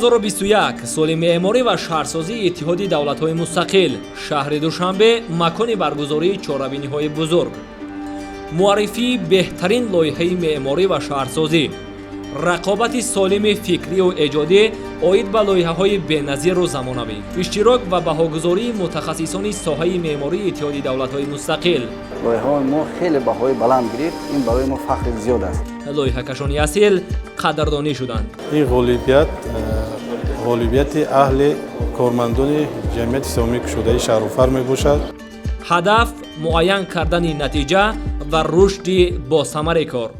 2021 соли меъморӣ ва шаҳрсозии Иттиҳоди Давлатҳои Мустақил. Шаҳри Душанбе макони баргузории чорабиниҳои бузург, муаррифии беҳтарин лоиҳаи меъморӣ ва шаҳрсозӣ, рақобати солими фикриву эҷодӣ оид ба лоиҳаҳои беназиру замонавӣ, иштирок ва баҳогузории мутахассисони соҳаи меъмории Иттиҳоди Давлатҳои Мустақил. Лоиҳаҳои мо хеле баҳои баланд гирифт. Ин барои мо фахри зиёд аст. Лоиҳакашони асил қадрдонӣ шуданд. Ин ғолибият ғолибияти аҳли кормандони ҷамъияти саҳомии кушодаи Шаҳруфар мебошад. Ҳадаф: муайян кардани натиҷа ва рушди босамари кор.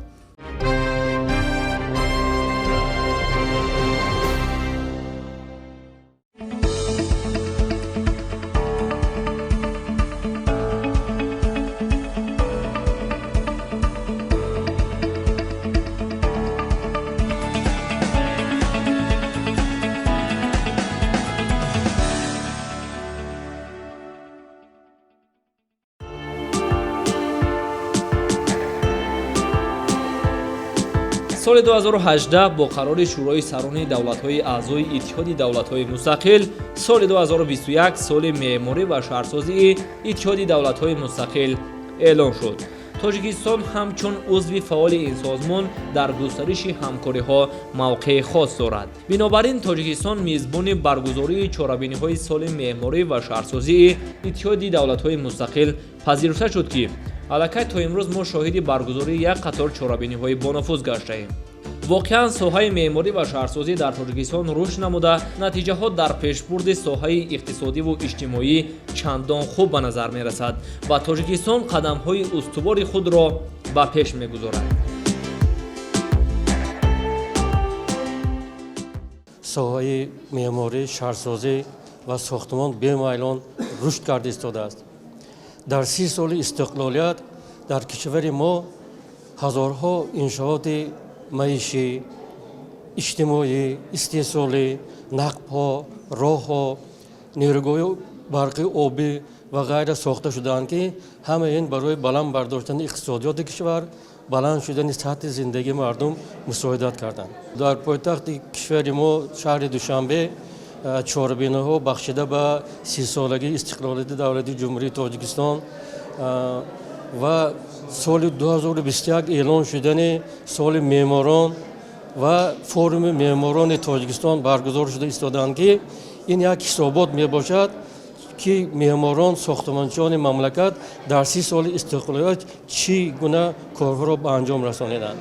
Соли 2018 бо қарори Шӯрои сарони давлатҳои аъзои Иттиҳоди Давлатҳои Мустақил соли 2021 соли меъморӣ ва шаҳрсозии Иттиҳоди Давлатҳои Мустақил эълон шуд. Тоҷикистон ҳамчун узви фаъоли ин созмон дар густариши ҳамкориҳо мавқеи хос дорад. Бинобар ин Тоҷикистон мизбони баргузории чорабиниҳои соли меъморӣ ва шаҳрсозии Иттиҳоди Давлатҳои Мустақил пазируфта шуд, ки аллакай то имрӯз мо шоҳиди баргузории як қатор чорабиниҳои бонуфуз гаштаем. Воқеан, соҳаи меъморӣ ва шаҳрсозӣ дар Тоҷикистон рушд намуда, натиҷаҳо дар пешбурди соҳаи иқтисодиву иҷтимоӣ чандон хуб ба назар мерасад ва Тоҷикистон қадамҳои устувори худро ба пеш мегузорад. Соҳаи меъморӣ, шаҳрсозӣ ва сохтмон бемайлон рушд карда истодааст. Дар 30 соли истиқлолият дар кишвари мо ҳазорҳо иншооти маишӣ, иҷтимоӣ, истеҳсолӣ, нақбҳо, роҳҳо, нерӯгоҳи барқи обӣ ва ғайра сохта шудаанд, ки ҳамаи ин барои баланд бардоштани иқтисодиёти кишвар, баланд шудани сатҳи зиндагии мардум мусоидат карданд. Дар пойтахти кишвари мо, шаҳри Душанбе, чорабиниҳо бахшида ба 30-солагии истиқлолияти давлати Ҷумҳурии Тоҷикистон ва соли 2021 эълон шудани соли меъморон ва форуми меъморони Тоҷикистон баргузор шуда истодаанд, ки ин як ҳисобот мебошад, ки меъморон, сохтмончиёни мамлакат дар 30 соли истиқлолият чӣ гуна корҳоро ба анҷом расониданд.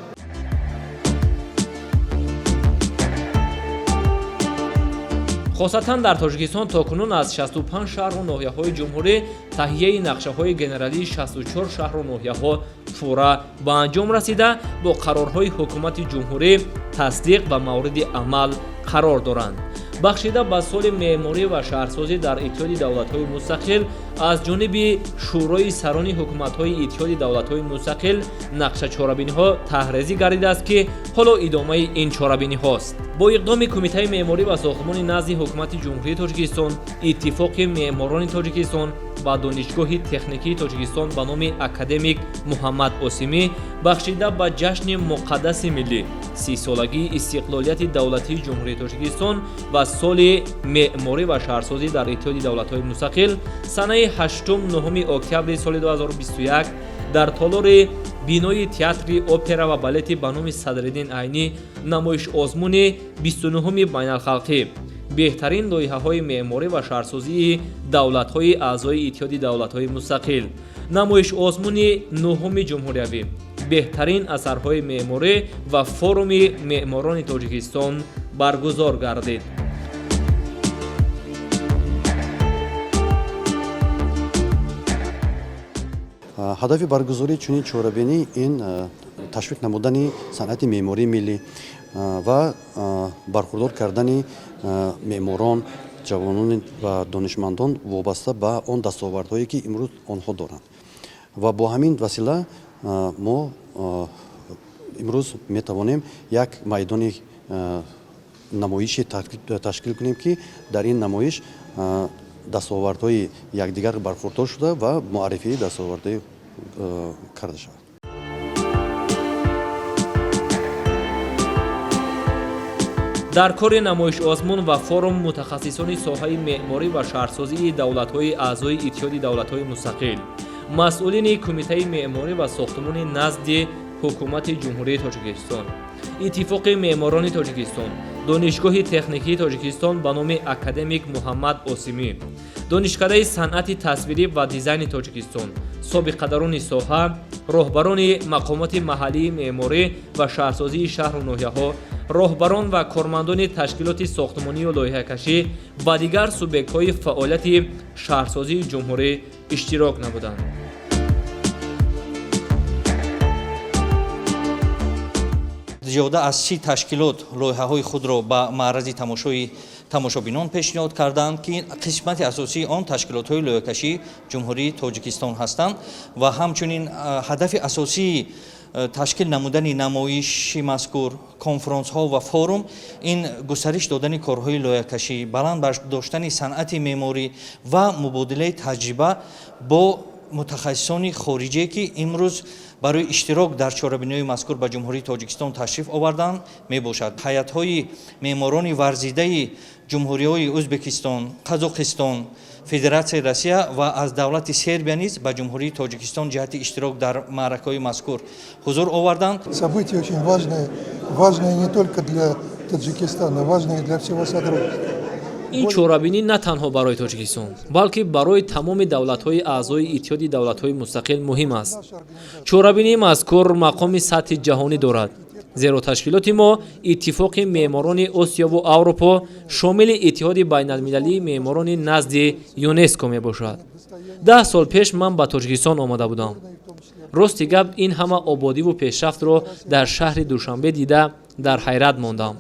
Хосатан, дар Тоҷикистон то кунун аз 65 шаҳру ноҳияҳои ҷумҳурӣ таҳияи нақшаҳои генералии 64 шаҳру ноҳияҳо пурра ба анҷом расида, бо қарорҳои ҳукумати ҷумҳурӣ тасдиқ ва мавриди амал қарор доранд. Бахшида ба соли меъморӣ ва шаҳрсозӣ дар Иттиҳоди Давлатҳои Мустақил аз ҷониби Шӯрои сарони ҳукуматҳои Иттиҳоди Давлатҳои Мустақил нақша чорабиниҳо таҳрезӣ гардидааст, ки ҳоло идомаи ин чорабиниҳост. Бо иқдоми Кумитаи меъморӣ ва сохтмони назди Ҳукумати Ҷумҳурии Тоҷикистон, Иттифоқи меъморони Тоҷикистон ва Донишгоҳи техникии Тоҷикистон ба номи академик Муҳаммад Осимӣ, бахшида ба ҷашни муқаддаси миллӣ, 30-солагии истиқлолияти давлатии Ҷумҳурии Тоҷикистон ва соли меъморӣ ва шаҳрсозӣ дар Иттиҳоди Давлатҳои Мустақил, санаи 8-9 октябри соли 2021 дар толори бинои Театри опера ва балети ба номи Садриддин Айнӣ намоишозмуни 29-уми байналхалқӣ беҳтарин лоиҳаҳои меъморӣ ва шаҳрсозии давлатҳои аъзои Иттиҳоди Давлатҳои Мустақил, намоишозмуни нуҳуми ҷумҳуриявӣ беҳтарин асарҳои меъморӣ ва форуми меъморони Тоҷикистон баргузор гардид. Ҳадафи баргузории чунин чорабинӣ ин ташвиқ намудани санъати меъмории миллӣ ва бархурдор кардани меъморон, ҷавонони ва донишмандон вобаста ба он дастовардҳое, ки имрӯз онҳо доранд, ва бо ҳамин васила мо имрӯз метавонем як майдони намоиши ташкил кунем, ки дар ин намоиш дастовардҳои якдигар бархурдор шуда ва муаррифии дастовардҳои карда шавад. Дар кори намоишозмун ва форум мутахассисони соҳаи меъморӣ ва шаҳрсозии давлатҳои аъзои Иттиҳоди давлатҳои мустақил, масъулини Кумитаи меъморӣ ва сохтмони назди Ҳукумати Ҷумҳурии Тоҷикистон, Иттифоқи меъморони Тоҷикистон, Донишгоҳи техникии Тоҷикистон ба номи академик Муҳаммад Осимӣ, Донишкадаи санъати тасвирӣ ва дизайни Тоҷикистон, собиқадарони соҳа, роҳбарони мақомоти маҳаллии меъморӣ ва шаҳрсозии шаҳру ноҳияҳо, роҳбарон ва кормандони ташкилоти сохтмонию лоиҳакашӣ ва дигар субъектҳои фаъолияти шаҳрсозии ҷумҳурӣ иштирок намуданд. Зиёда аз 30 ташкилот лоиҳаҳои худро ба маърази тамошои тамошобинон пешниҳод карданд, ки қисмати асосии он ташкилотҳои лоиҳакашии Ҷумҳурии Тоҷикистон ҳастанд. Ва ҳамчунин ҳадафи асосии ташкил намудани намоиши мазкур, конфронсҳо ва форум ин густариш додани корҳои лоиҳакашӣ, баланд бардоштани санъати меъморӣ ва мубодилаи таҷриба бо мутахассисони хориҷие, ки имрӯз барои иштирок дар чорабиниҳои мазкур ба Ҷумҳурии Тоҷикистон ташриф оварданд, мебошад. Ҳайатҳои меъморони варзидаи ҷумҳуриҳои Ӯзбекистон, Қазоқистон, Федератсияи Россия ва аз давлати Сербия низ ба Ҷумҳурии Тоҷикистон ҷиҳати иштирок дар маъракаҳои мазкур ҳузур оварданд. Событие очень важное, важное не только для Таджикистана, важное и для всего Содружества. Ин чорабинӣ на танҳо барои Тоҷикистон, балки барои тамоми давлатҳои аъзои Иттиҳоди давлатҳои мустақил муҳим аст. Чорабинии мазкур мақоми сатҳи ҷаҳонӣ дорад, зеро ташкилоти мо, Иттифоқи меъморони Осиёву Аврупо, шомили Иттиҳоди байналмилалии меъморони назди ЮНЕСКО мебошад. 10 сол пеш ман ба Тоҷикистон омада будам. Рости гап, ин ҳама ободиву пешрафтро дар шаҳри Душанбе дида, дар ҳайрат мондам.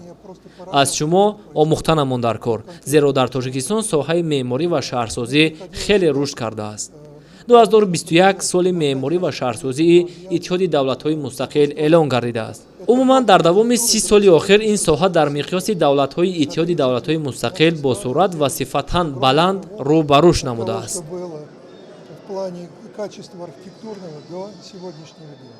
Аз шумо омӯхтанамон дар кор, зеро дар Тоҷикистон соҳаи меъморӣ ва шаҳрсозӣ хеле рушд кардааст. 2021 соли меъморӣ ва шаҳрсозии Иттиҳоди давлатҳои мустақил эълон гардидааст. Умуман, дар давоми 30 соли охир ин соҳа дар миқёси давлатҳои Иттиҳоди давлатҳои мустақил бо суръат ва сифатан баланд рӯ ба рушд намудааст. Что было в плане качества архитектурного до сегодняшнего дня.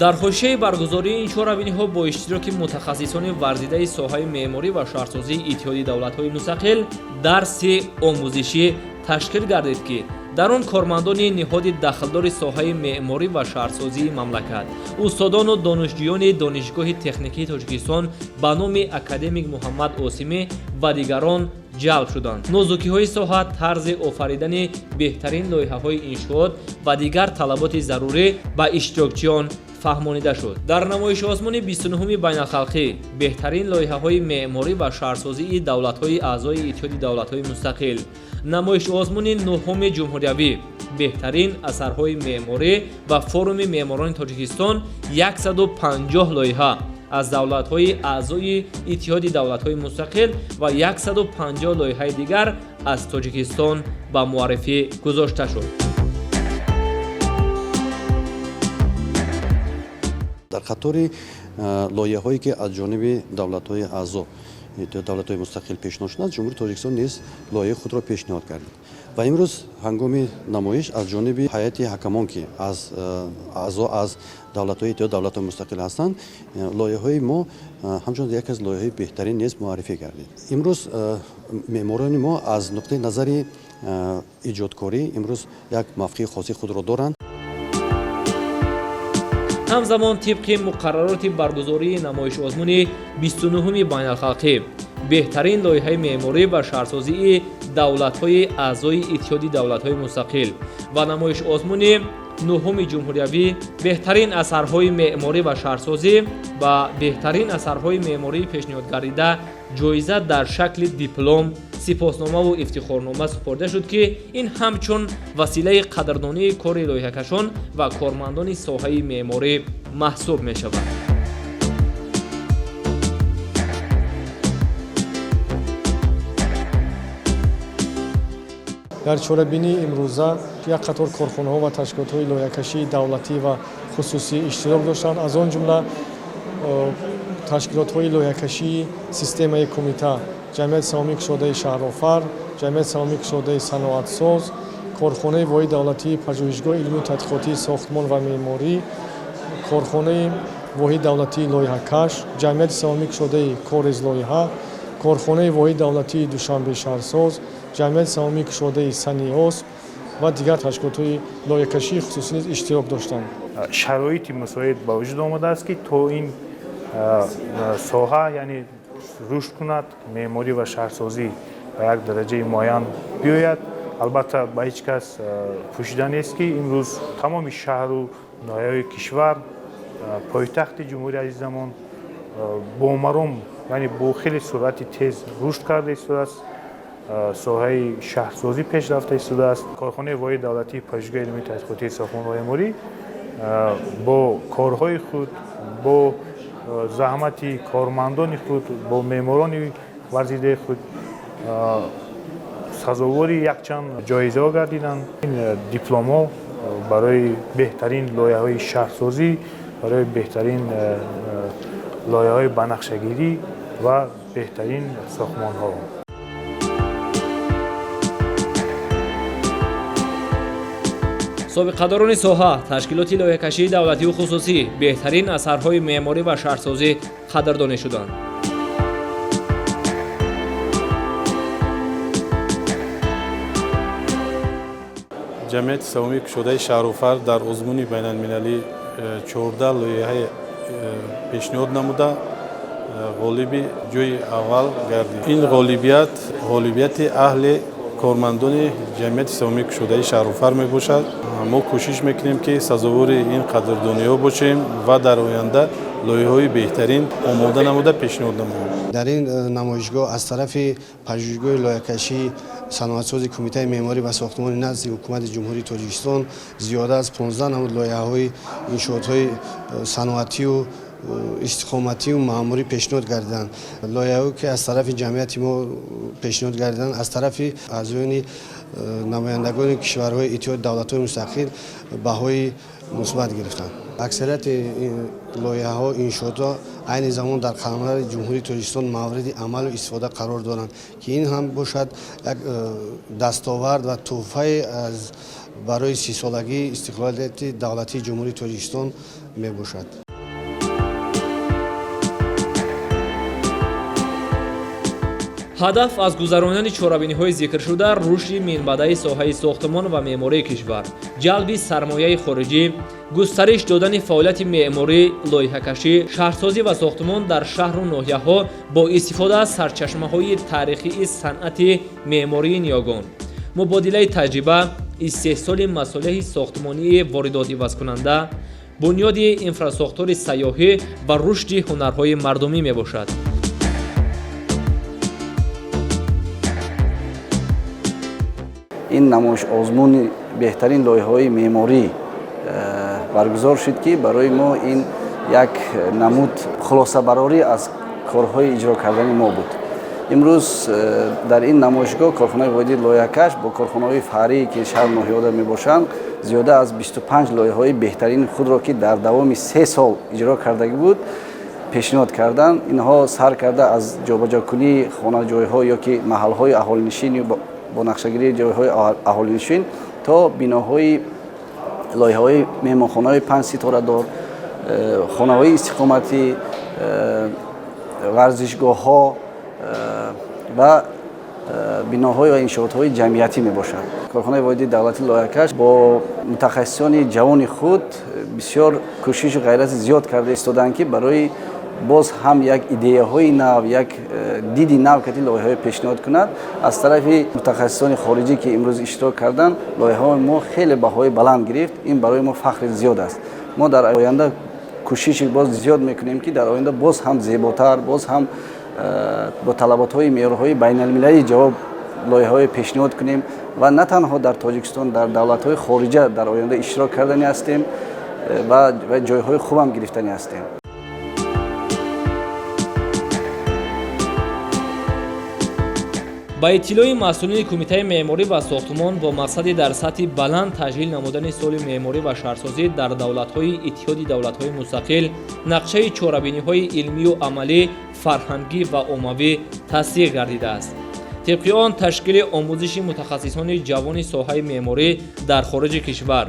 Дар ҳошияи баргузории ин чорабиниҳо бо иштироки мутахассисони варзидаи соҳаи меъморӣ ва шаҳрсозии Иттиҳоди давлатҳои мустақил дарси омӯзишӣ ташкил гардид, ки дар он кормандони ниҳоди дахлдори соҳаи меъморӣ ва шаҳрсозии мамлакат, устодону донишҷӯёни Донишгоҳи техникии Тоҷикистон ба номи академик Муҳаммад Осимӣ ва дигарон ҷалб шуданд. Нозукиҳои соҳа, тарзи офаридани беҳтарин лоиҳаҳои иншоот ва дигар талаботи зарурӣ ба иштирокчиён фаҳмонида шуд. Дар намоишозмуни 29-уми байналхалқӣ беҳтарин лоиҳаҳои меъморӣ ва шаҳрсозии давлатҳои аъзои Иттиҳоди давлатҳои мустақил, намоишозмуни нуҳуми ҷумҳуриявӣ беҳтарин асарҳои меъморӣ ва форуми меъморони Тоҷикистон 150 лоиҳа аз давлатҳои аъзои Иттиҳоди давлатҳои мустақил ва 150 лоиҳаи дигар аз Тоҷикистон ба муаррифӣ гузошта шуд. Дар қатори лоиҳаҳое, ки аз ҷониби давлатҳои аъзо давлатҳои мустақил пешниҳод шуданд, Ҷумҳурии Тоҷикистон низ лоиҳаи худро пешниҳод кард ва имрӯз ҳангоми намоиш аз ҷониби ҳайати ҳакамон, ки аз аъзо аз давлатҳои Иттиҳоди давлатҳои мустақил ҳастанд, лоиҳаҳои мо ҳамчун яке аз лоиҳаҳои беҳтарин низ муаррифӣ гардид. Имрӯз меъморони мо аз нуқтаи назари иҷодкорӣ имрӯз як мавқеи хоси худро доранд. Ҳамзамон, тибқи муқаррароти баргузории намоишозмуни 29-уми байналхалқӣ беҳтарин лоиҳаи меъморӣ ва шаҳрсозии давлатҳои аъзои Иттиҳоди давлатҳои мустақил ва намоишозмуни нуҳуми ҷумҳуриявӣ беҳтарин асарҳои меъморӣ ва шаҳрсозӣ ба беҳтарин асарҳои меъмории пешниҳодгардида ҷоиза дар шакли диплом, сипосномаву ифтихорнома супорида шуд, ки ин ҳамчун василаи қадрдонии кори лоиҳакашон ва кормандони соҳаи меъморӣ маҳсуб мешавад. Дар чорабинии имрӯза як қатор корхонаҳо ва ташкилотҳои лоиҳакашии давлатӣ ва хусусӣ иштирок доштанд, аз он ҷумла ташкилотҳои лоиҳакашии системаи кумита, Ҷамъияти саҳомии кушодаи Шаҳрофар, Ҷамъияти саҳомии кушодаи Саноатсоз, корхонаи воҳиди давлатии Пажӯҳишгоҳи илмию тадқиқотии сохтмон ва меъморӣ. Корхонаи воҳиди давлатии лоиҳакаш, ҷамъияти саҳомии кушодаи Корезлоиҳа, корхонаи воҳиди давлатии Душанбе шаҳрсоз, ҷамъияти саҳомии кушодаи Саниос ва дигар ташкилотҳои лоиҳакашии хусусӣ низ иштирок доштанд. Шароити мусоид ба вуҷуд омадааст, ки то ин соҳа, яъне, рушд кунад, меъморӣ ва шаҳрсозӣ ба як дараҷаи муайян биёяд. Албатта, ба ҳеҷ кас пӯшида нест, ки имрӯз тамоми шаҳру ноҳияҳои кишвар, пойтахти ҷумҳурии азизамон бо маром, яъне бо хеле суръати тез рушд карда истодааст, соҳаи шаҳрсозӣ пеш рафта истодааст. Корхонаи воҳиди давлатии пажӯҳишгоҳи илмии тадқиқотии сохтмон ва меъморӣ бо корҳои худ, бо заҳмати кормандони худ, бо меъморони варзидаи худ сазовори якчанд ҷоизаҳо гардиданд. Ин дипломҳо барои беҳтарин лоиҳаҳои шаҳрсозӣ, барои беҳтарин лоиҳаҳои банақшагирӣ ва беҳтарин сохтмонҳо. Собиқадорони соҳа, ташкилоти лоиҳакашии давлативу хусусӣ, беҳтарин асарҳои меъморӣ ва шаҳрсозӣ қадрдонӣ шуданд. Ҷамъияти саҳомии кушодаи Шаҳруфар дар озмуни байналмилалӣ 14 лоиҳаи пешниҳод намуда, ғолиби ҷои аввал гардид. Ин ғолибият ғолибияти аҳли кормандони ҷамъияти саҳомии кушодаи Шаҳруфар мебошад. Мо кӯшиш мекунем, ки сазовори ин қадрдониҳо бошем ва дар оянда лоиҳаҳои беҳтарин омода намуда, пешниҳод намоем. Дар ин намоишгоҳ аз тарафи пажӯҳишгоҳи лоиҳакашии саноатсози Кумитаи меъморӣ ва сохтмони назди Ҳукумати Ҷумҳурии Тоҷикистон зиёда аз 15 намуд лоиҳаҳои иншоотҳои саноатию истиқоматию маъмурӣ пешниҳод гардиданд. Лоиҳаҳое, ки аз тарафи ҷамъияти мо пешниҳод гардиданд, аз тарафи аъзоёни намояндагони кишварҳои Иттиҳоди Давлатҳои Мустақил баҳои мусбат гирифтанд. Аксарияти лоиҳаҳо, иншоотҳо айни замон дар қаламрави Ҷумҳурии Тоҷикистон мавриди амалу истифода қарор доранд, ки ин ҳам бошад як дастовард ва тӯҳфае аз барои 30-солагии истиқлолияти давлатии Ҷумҳурии Тоҷикистон мебошад. Ҳадаф аз гузаронидани чорабиниҳои зикршуда рушди минбаъдаи соҳаи сохтмон ва меъмории кишвар, ҷалби сармояи хориҷӣ, густариш додани фаъолияти меъморӣ, лоиҳакашӣ, шаҳрсозӣ ва сохтмон дар шаҳру ноҳияҳо бо истифода аз сарчашмаҳои таърихии санъати меъмории ниёгон, мубодилаи таҷриба, истеҳсоли масолеҳи сохтмонии воридотивазкунанда, бунёди инфрасохтори сайёҳӣ ва рушди ҳунарҳои мардумӣ мебошад. Ин намоиш озмуни беҳтарин лоиҳаҳои меъморӣ баргузор шуд, ки барои мо ин як намуд хулосабарорӣ аз корҳои иҷро кардани мо буд. Имрӯз дар ин намоишгоҳ корхонаи воҳиди лоиҳакаш бо корхонаҳои фаръие, ки шаҳр ноҳияҳода мебошанд, зиёда аз 25 лоиҳаҳои беҳтарини худро, ки дар давоми 3 сол иҷро кардагӣ буд, пешниҳод карданд. Инҳо сар карда аз ҷобаҷокунии хонаҷойҳо ё ки маҳалҳои аҳолинишин бо нақшагирии ҷойҳои аҳолинишин то биноҳои лоиҳаҳои меҳмонхонаҳои панҷ ситорадор, хонаҳои истиқоматӣ, варзишгоҳҳо ва биноҳои ва иншоотҳои ҷамъиятӣ мебошад. Корхонаи воҳиди давлатии лоиҳакаш бо мутахассисони ҷавони худ бисёр кӯшишу ғайрати зиёд карда истодаанд, ки барои боз ҳам як идеяҳои нав, як диди нав кати лоиҳаҳое пешниҳод кунад. Аз тарафи мутахассисони хориҷӣ, ки имрӯз иштирок карданд, лоиҳаҳои мо хеле баҳои баланд гирифт. Ин барои мо фахри зиёд аст. Мо дар оянда кӯшиши боз зиёд мекунем, ки дар оянда боз ҳам зеботар, боз ҳам бо талаботҳои меъёрҳои байналмилалӣ ҷавоб лоиҳаҳое пешниҳод кунем ва на танҳо дар Тоҷикистон, дар давлатҳои хориҷа дар оянда иштирок кардани ҳастем ва ҷойҳои хубам гирифтани ҳастем. Ба иттилои масъулини Кумитаи меъморӣ ва сохтмон, бо мақсади дар сатҳи баланд таҷлил намудани соли меъморӣ ва шаҳрсозӣ дар давлатҳои Иттиҳоди Давлатҳои Мустақил нақшаи чорабиниҳои илмию амалӣ, фарҳангӣ ва оммавӣ тасдиқ гардидааст. Тибқи он, ташкили омӯзиши мутахассисони ҷавони соҳаи меъморӣ дар хориҷи кишвар.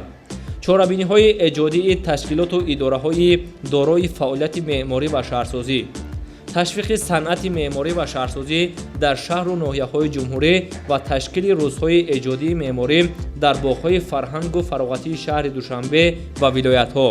Чорабиниҳои эҷодии ташкилоту идораҳои дорои фаъолияти меъморӣ ва шаҳрсозӣ, ташвиқи санъати меъморӣ ва шаҳрсозӣ дар шаҳру ноҳияҳои ҷумҳурӣ ва ташкили рӯзҳои эҷодии меъморӣ дар боғҳои фарҳангу фароғатии шаҳри Душанбе ва вилоятҳо,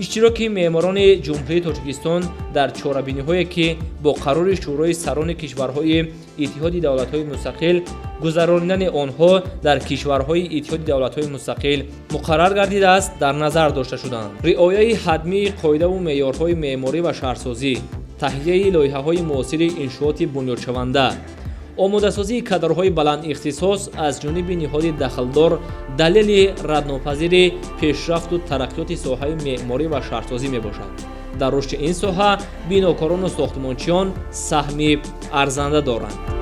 иштироки меъморони Ҷумҳурии Тоҷикистон дар чорабиниҳое, ки бо қарори Шӯрои сарони кишварҳои Иттиҳоди Давлатҳои Мустақил гузаронидани онҳо дар кишварҳои Иттиҳоди Давлатҳои Мустақил муқаррар гардидааст, дар назар дошта шуданд. Риояи ҳатмии қоидаву меъёрҳои меъморӣ ва шаҳрсозӣ, таҳияи лоиҳаҳои муосири иншооти бунёдшаванда, омодасозии кадрҳои баландихтисос аз ҷониби ниҳоди дахлдор далели раднопазири пешрафту тараққиёти соҳаи меъморӣ ва шаҳрсозӣ мебошад. Дар рушди ин соҳа бинокорону сохтмончиён саҳми арзанда доранд.